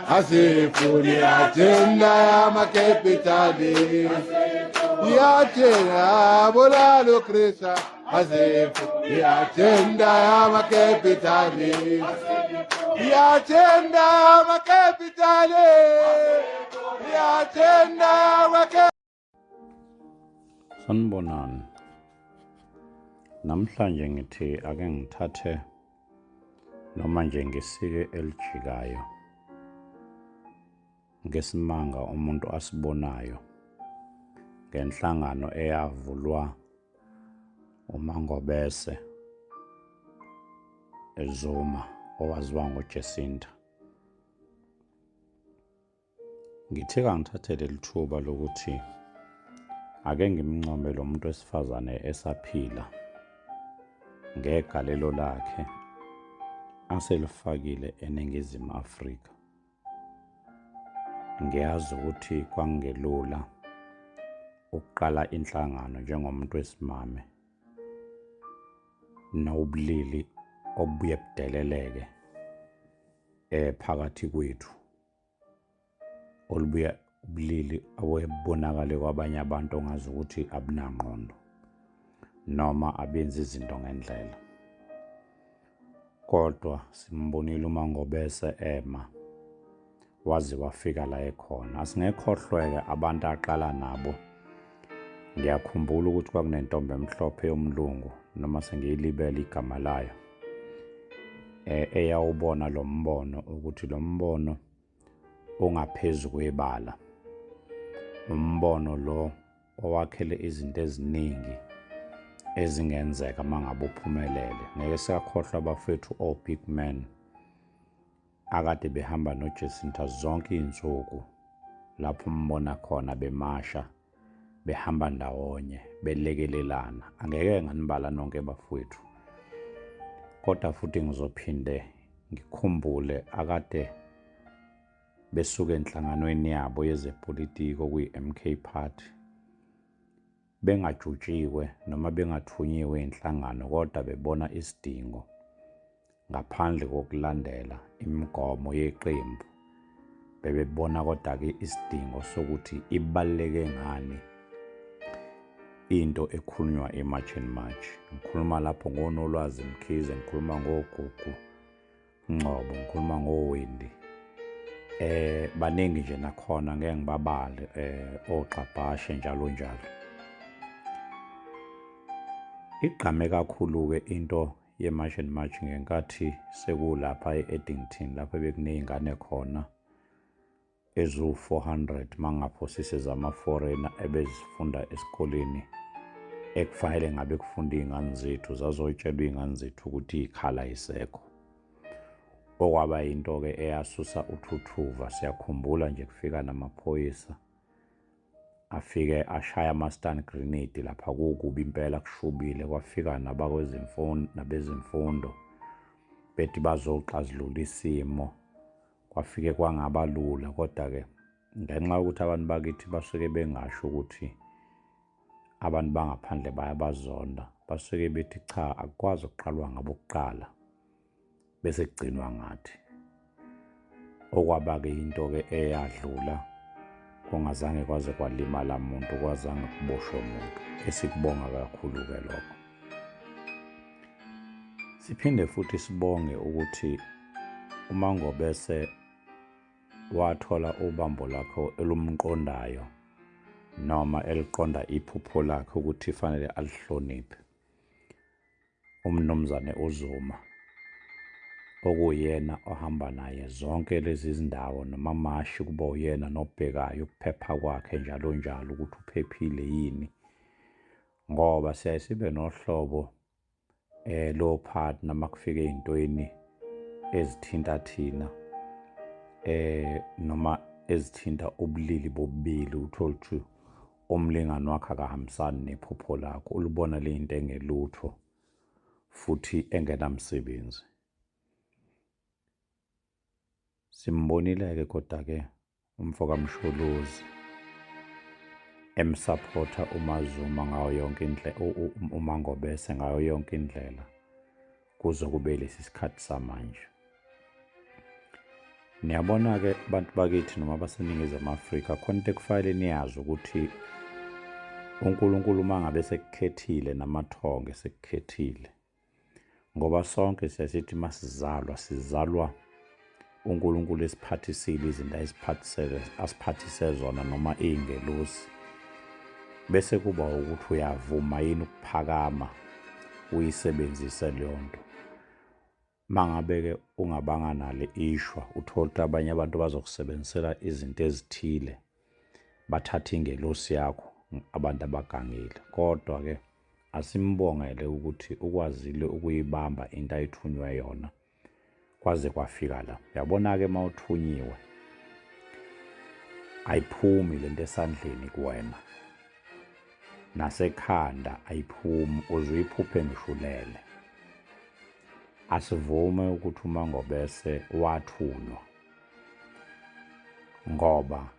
Asifuni agenda yamakhepitali, i-agenda bulala uKrista. Asifuni i-agenda yamakhepitali, i-agenda yamakhepitali, i-agenda yamakhepitali. Sanibonani. Namhlanje ngithi ake ngithathe noma nje ngisike elijikayo ngesimanga umuntu asibonayo ngenhlangano eyavulwa uMangobese Zuma owaziwa ngoJacinta. Ngithe kangithathe leli thuba lokuthi ake ngimncome lo muntu wesifazane esaphila ngegalelo lakhe aselifakile eNingizimu Afrika. Ngiyazi ukuthi kwangelula ukuqala inhlangano njengomuntu wesimame nobulili obuye budeleleke phakathi kwethu. Olubuya ubulili obuye bubonakale kwabanye abantu ongazi ukuthi abunangqondo noma abenzi izinto ngendlela. Kodwa simbonile uMangobese ema waze wafika la ekhona. Asingekhohlweke abantu aqala nabo. Ngiyakhumbula ukuthi kwakunentombi emhlophe yomlungu, noma sengiyilibele igama layo, eyawubona lo mbono ukuthi lo mbono ongaphezu kwebala, umbono lo owakhele izinto eziningi ezingenzeka uma ngabe uphumelele. Ngeke siyakhohlwa abafethu o-big man akade behamba noJacinta zonke iy'nsuku lapho umbona khona bemasha behamba ndawonye belekelelana. Angeke nganibala nonke bafowethu, kodwa futhi ngizophinde ngikhumbule akade besuka enhlanganweni yabo yezepolitiko kwi-MK Party bengajutshiwe noma bengathunyiwe inhlangano, kodwa bebona isidingo ngaphandle kokulandela imigomo yeqembu. Bebebona kodwa-ke isidingo sokuthi ibaluleke ngani into ekhulunywa eMarch and March. Ngikhuluma lapho ngoNolwazi Mkhize, ngikhuluma ngoGugu Ngcobo, ngikhuluma ngoWendy. Baningi nje nakhona ngeke ngibabale, oGxabhashe njalo njalo. Igqame kakhulu-ke into ye-March and March ngenkathi sekulapha e-Addington lapho bekuney'ngane khona eziwu-400 mangingaphosisi zama-foreigner ebezifunda esikoleni ekufanele ngabe kufunda iy'ngane zethu, zazotshelwa iy'ngane zethu ukuthi iy'khala ayisekho. Okwaba yinto-ke eyasusa uthuthuva. Siyakhumbula nje kufika namaphoyisa afike ashaya ama-stun grenade lapha, kukubi impela, kushubile. Kwafika nabezemfundo bethi bazoxazulula isimo, kwafike kwangaba lula. Kodwa-ke ngenxa yokuthi abantu bakithi basuke bengasho ukuthi abantu bangaphandle bayabazonda, basuke bethi cha, akukwazi ukuqalwa ngabo kuqala bese kugcinwa ngathi. Okwaba-ke into-ke eyadlula kungazange kwaze kwalimala muntu, kwazange kuboshwe muntu, esikubonga kakhulu-ke lokho. Siphinde futhi sibonge ukuthi uMangobese wathola ubambo lakhe elumqondayo noma eliqonda iphupho lakhe ukuthi fanele alihloniphe, uMnumzane uZuma, okuyena ohamba naye zonke lezi zindawo nomamashi, kuba uyena nobhekayo ukuphepha kwakhe njalo njalo ukuthi uphephile yini, ngoba siyaye sibe nohlobo lo partner makufika ey'ntweni ezithinta thina noma ezithinta ubulili bobubili, uthole ukuthi umlingani wakhe akahambisani nephupho lakho, ulibona liyinto engelutho futhi engenamsebenzi. Simbonile-ke kodwa-ke umfo kaMsholozi emsaphotha uMaZuma ngayo yonke indlela, uMangobese ngayo yonke indlela kuze kube lesi sikhathi samanje. Niyabona-ke bantu bakithi noma abaseNingizimu Afrika, khona into ekufanele niyazi ukuthi uNkulunkulu uma ngabe sekukhethile namathongo esekukhethile, ngoba sonke siyasithi masizalwa sizalwa uNkulunkulu esiphathisile izinto ayisiphathisele asiphathise zona noma iy'ngelosi, bese kuba ukuthi uyavuma yini ukuphakama uyisebenzise leyo nto. Mangabe-ke ungabanga nalo ishwa, uthole ukuthi abanye abantu bazokusebenzisela izinto ezithile, bathathe ingelosi yakho, abantu abagangile. Kodwa-ke asimbongele ukuthi ukwazile ukuyibamba into ayithunywe yona kwaze kwafika la. Uyabona-ke uma uthunyiwe, ayiphumi lento esandleni kuwena, nasekhanda ayiphumi, uze uyiphuphe ngisho ulele. Asivume ukuthi uMangobese wathunywa, ngoba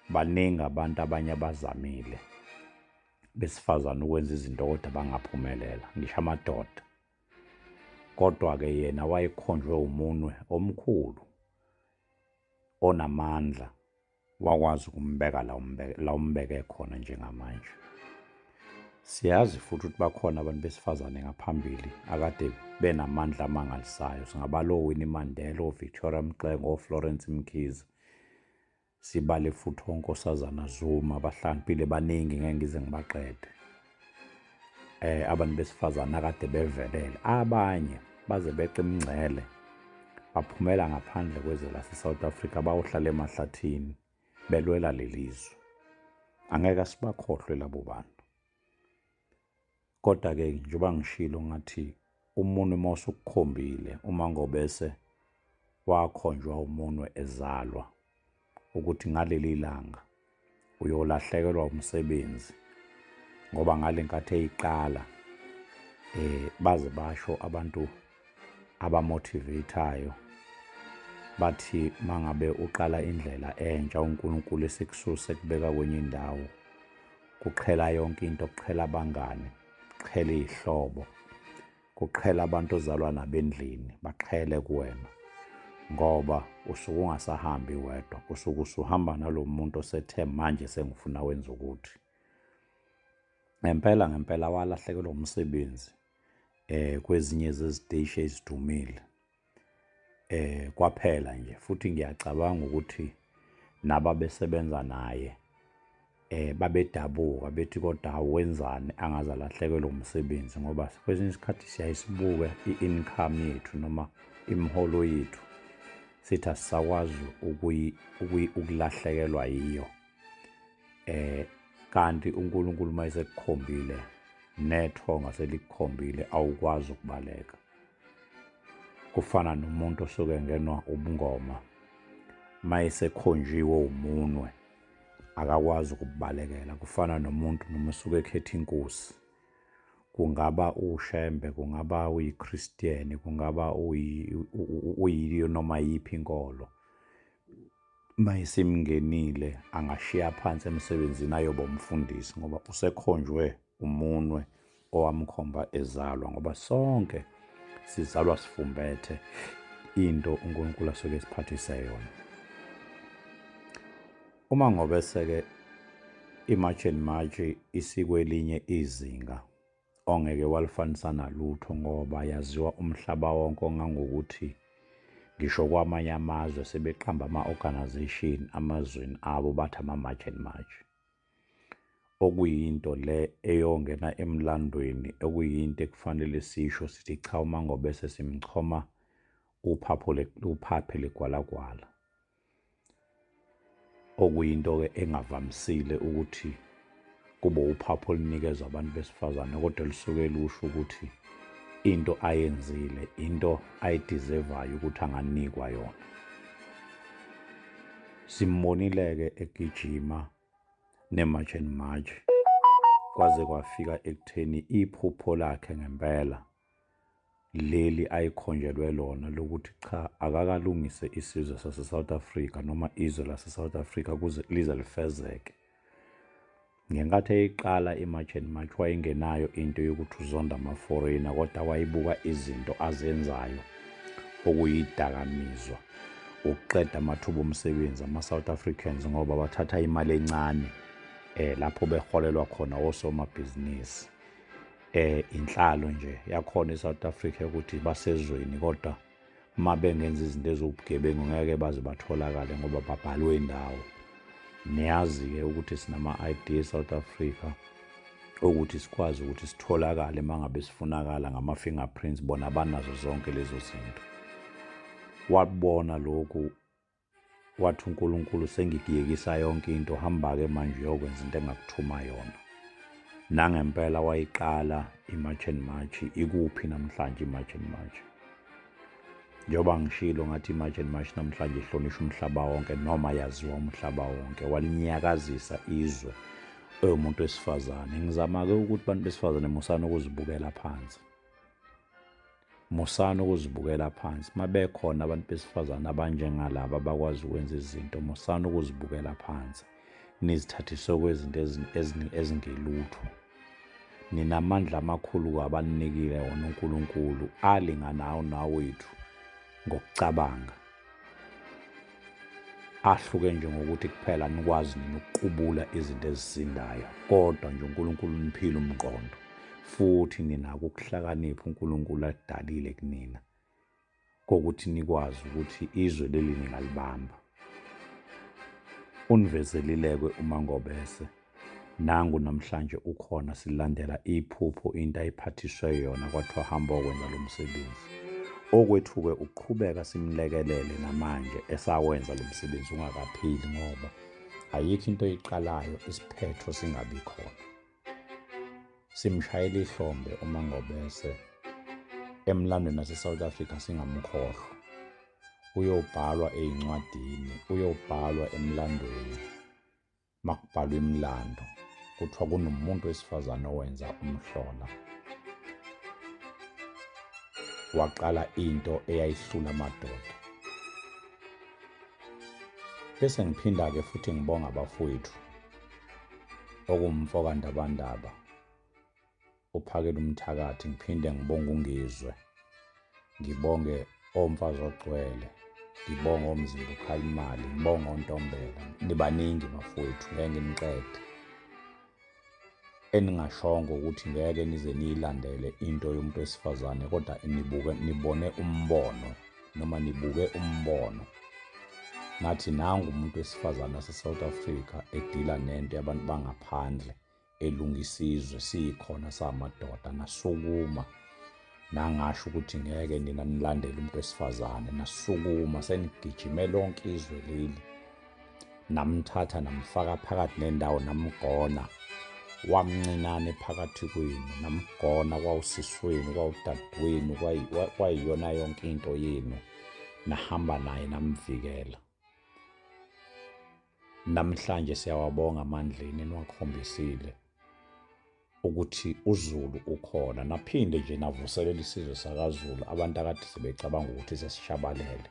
baningi abantu abanye abazamile besifazane ukwenza izinto kodwa bangaphumelela, ngisho amadoda. Kodwa-ke yena wayekhonjwe umunwe omkhulu onamandla, wakwazi ukumbeka la la umbeke khona njengamanje. Siyazi futhi ukuthi bakhona abantu besifazane ngaphambili akade benamandla amangalisayo, singabala oWinnie Mandela, oVictoria Mxenge, oFlorence Mkhize, sibale futhi oNkosazana Zuma, abahlakaniphile baningi, ngeke ngize ngibaqede. Abantu besifazane akade bevelele, abanye baze beqe imingcele baphumela ngaphandle kwezwe lase-South Africa bayohlala emahlathini belwela lelizwe. Angeke sibakhohlwe labo bantu. Kodwa-ke njengoba ngishilo ngathi umunwe uma usukukhombile, uMangobese wakhonjwa umunwe ezalwa ukuthi ngaleli langa uyolahlekelwa umsebenzi, ngoba ngale nkathi eyiqala baze basho abantu abamotivateayo bathi mangabe uqala indlela entsha uNkulunkulu esekususa ekubeka kwenye indawo, kuqhela yonke into, kuqhela abangani, kuqhela iy'hlobo, kuqhela abantu ozalwa nabo endlini, baqhele kuwena, ngoba usuke ungasahambi wedwa, usuke usuhamba nalo muntu osethe manje sengifuna wenza ukuthi. Ngempela ngempela walahlekelwa umsebenzi kwezinye zeziteshi ezidumile, kwaphela nje. Futhi ngiyacabanga ukuthi nababesebenza naye babedabuka bethi kodwa awenzani angaze alahlekelwe umsebenzi, ngoba kwesinye isikhathi siyayisibuke i-income yethu noma imiholo yethu, sithi asisakwazi ukulahlekelwa yiyo. Kanti uNkulunkulu uma esekukhombile nethonga selikukhombile, awukwazi ukubaleka. Kufana nomuntu osuke engenwa ubungoma, uma esekhonjiwe umunwe akakwazi ukubalekela. Kufana nomuntu noma usuke ekhetha inkosi, kungaba uShembe, kungaba uyiChristian, kungaba uyiyo noma yiphi inkolo, uma isimngenile angashiya phansi emsebenzini ayoba umfundisi, ngoba usekhonjwe umunwe owamkhomba ezalwa, ngoba sonke sizalwa sifumbethe into uNkulunkulu asuke esiphathise yona. Uma ngobese-ke iMarch and March isikwelinye izinga ongeke walifanisa nalutho, ngoba yaziwa umhlaba wonke, ongangokuthi ngisho kwamanye amazwe sebeqamba ama-organization amazweni abo bathi ama-March and March, okuyinto le eyongena emlandweni, okuyinto ekufanele sisho sithi cha, uma ngobese simchoma uphapho uphaphe legwalagwala, okuyinto-ke engavamisile ukuthi kube uphapho olunikezwa abantu besifazane, kodwa lisuke lusho ukuthi into ayenzile into ayideservayo ukuthi anganikwa yona. Simbonile-ke egijima ne-March and March kwaze kwafika ekutheni iphupho lakhe ngempela leli ayikhonjelwe lona lokuthi cha, akakalungise isizwe sase-South Africa noma izwe lase-South Africa kuze lize lifezeke. Ngenkathi eyiqala i-March and March wayengenayo into yokuthi uzonda ama-foreigner, kodwa wayibuka izinto azenzayo okuyidakamizwa, Ukuqeda amathuba omsebenzi ama-South Africans ngoba bathatha imali encane lapho beholelwa khona osomabhizinisi. Inhlalo nje yakhona eSouth Africa ukuthi basezweni, kodwa uma bengenza izinto eziwubugebengu ngeke baze batholakale ngoba babhalwe indawo. Niyazi-ke ukuthi sinama-ID eSouth Africa ukuthi sikwazi ukuthi sitholakale uma ngabe sifunakala ngama-fingerprints, bona banazo zonke lezo zinto. Wabona lokhu wathi uNkulunkulu sengikuyekisa yonke into, hamba-ke manje uyokwenza into engakuthuma yona. Nangempela wayiqala i-March and March. Ikuphi namhlanje i-March and March? Njengoba ngishilo ngathi i-March and March namhlanje ihlonishwa umhlaba wonke noma yaziwa umhlaba wonke. Walinyakazisa izwe umuntu wesifazane. Ngizama-ke ukuthi bantu besifazane musani ukuzibukela phansi. Musani ukuzibukela phansi. Mabekhona abantu besifazane abanjengalaba abakwazi ukwenza izinto, musani ukuzibukela phansi. Nizithathise kwezinto ezingelutho. Ninamandla amakhulu abaninikile wona uNkulunkulu alinganawo nawethu ngokucabanga. Ahluke nje ngokuthi kuphela nikwazi nini ukuqubula izinto ezisindayo, kodwa nje uNkulunkulu uniphile umqondo futhi ninako ukuhlakanipha uNkulunkulu adalile kunina kokuthi nikwazi ukuthi izwe leli ningalibamba. Univezelileke uMangobese nangu namhlanje ukhona, silandela iphupho into ayiphathiswe yona kwathiwa hamba okwenza lo msebenzi. Okwethu-ke uqhubeka simlekelele namanje esawenza lo msebenzi ungakapheli, ngoba ayikho into oyiqalayo isiphetho singabi khona. Simshayela ihlombe uMangobese emlandweni wase-South Africa singamkhohlwa. Uyobhalwa ey'ncwadini, uyobhalwa emlandweni. Makubhalwa imilando kuthiwa kunomuntu wesifazane owenza umhlola, waqala into eyayihlula amadoda. Bese ngiphinda-ke futhi ngibonga abafowethu okuwumfoka Ndabandaba uphakela umthakathi, ngiphinde ngibonge uNgizwe, ngibonge omfazi ogcwele, ngibonge omzimba ukhalimali, ngibonge ontombela. Nibaningi bafowethu, ngeke nginiqede. Eningashongo ukuthi ngeke nize niyilandele into yomuntu wesifazane, kodwa nibuke nibone umbono noma nibuke umbono nathi nangu umuntu wesifazane wase-South Africa edila nento yabantu bangaphandle elungisa izwe, sikhona samadoda. Nasukuma nangasho ukuthi ngeke nina nilandele umuntu wesifazane, nasukuma senigijime lonke izwe leli, namthatha namfaka phakathi nendawo, namgona wamncinane phakathi kwenu, namgona kwawusiswenu, kwawudadewenu, kwayiyona yonke into yenu, nahamba naye namvikela. Namhlanje siyawabonga amandleni eniwakhombisile ukuthi uZulu ukhona. Naphinde nje navuselela isizwe sakaZulu, abantu akade sebecabanga ukuthi sesishabalele.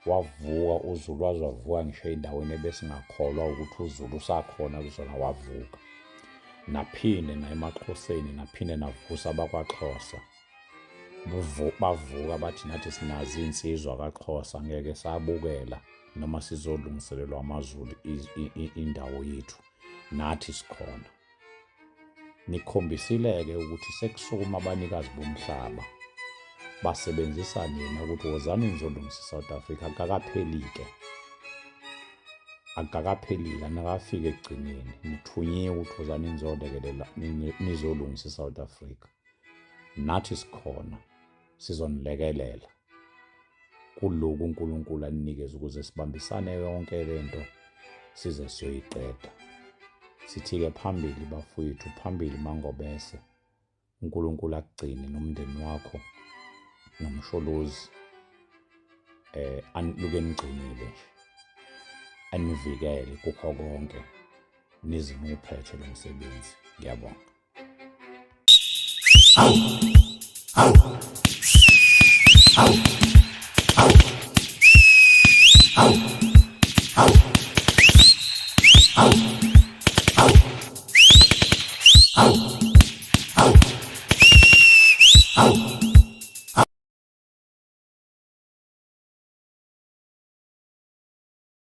Wavuka uZulu, waze wavuka ngisho ey'ndaweni ebesingakholwa ukuthi uZulu usakhona kuzona, wavuka. Naphinde na emaXhoseni, naphinde navusa abakwaXhosa. Bavuka bathi nathi sinazo iy'nsizwa kaXhosa, ngeke sabukela noma sizolungiselelwa amaZulu indawo yethu, nathi sikhona. Nikhombisile-ke ukuthi sekusukuma abanikazi bomhlaba basebenzisa nina ukuthi wozani nizolungisa i-South Africa. Akukakapheli-ke, akukakapheli-ke, anikafiki ekugcineni. Nithunyiwe ukuthi wozani nizolekelela, nizolungisa i-South Africa. Nathi sikhona, sizonilekelela kuloku uNkulunkulu aninikeze ukuze sibambisane yonke lento size siyoyiqeda. Sithi-ke phambili bafowethu, phambili Mangobese, uNkulunkulu akugcine nomndeni wakho noMsholozi, aniluke nigcinile nje, anivikele kukho konke, nize niwuphethe lo msebenzi. Ngiyabonga. Hawu! Hawu! Hawu!